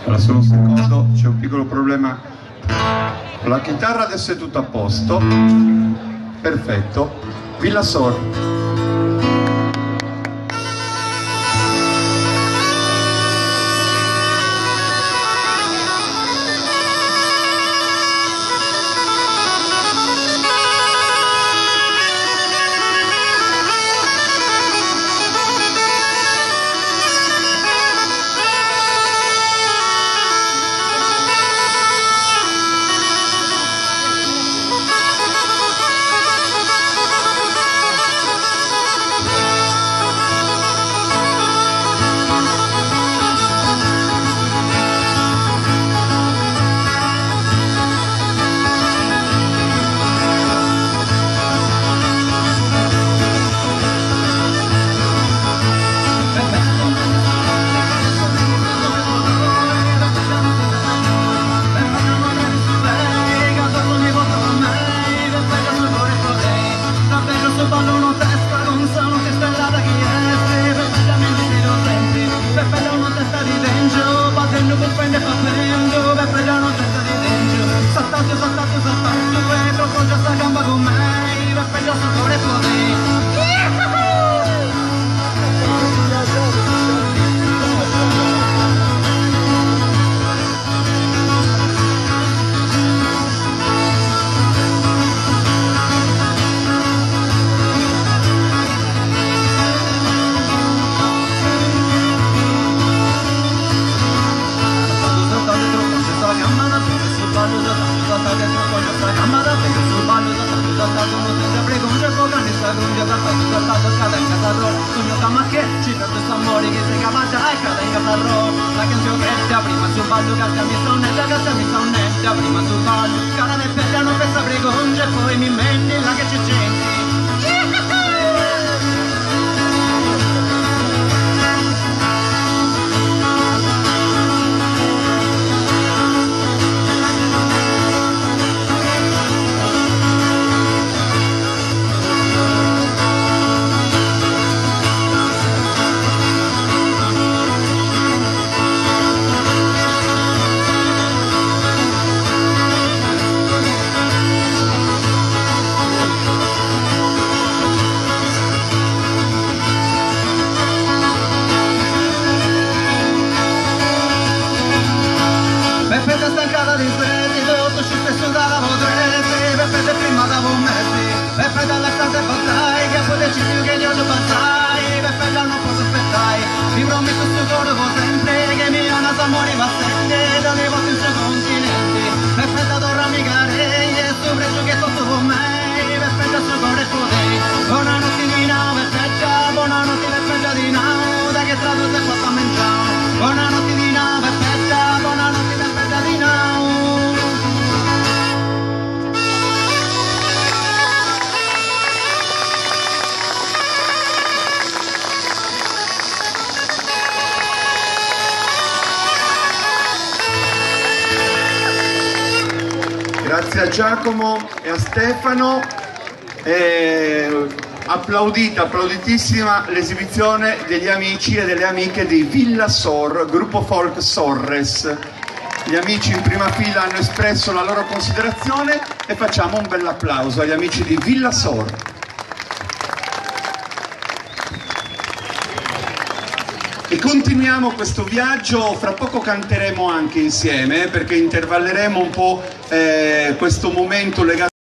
Allora, solo un secondo, c'è un piccolo problema con la chitarra, adesso è tutto a posto. Perfetto. Villasor. Grazie a Giacomo e a Stefano. Eh, applaudita, applauditissima l'esibizione degli amici e delle amiche di Villa Sor, gruppo folk Sorres. Gli amici in prima fila hanno espresso la loro considerazione e facciamo un bel applauso agli amici di Villa Sor. E continuiamo questo viaggio, fra poco canteremo anche insieme perché intervalleremo un po' eh, questo momento legato.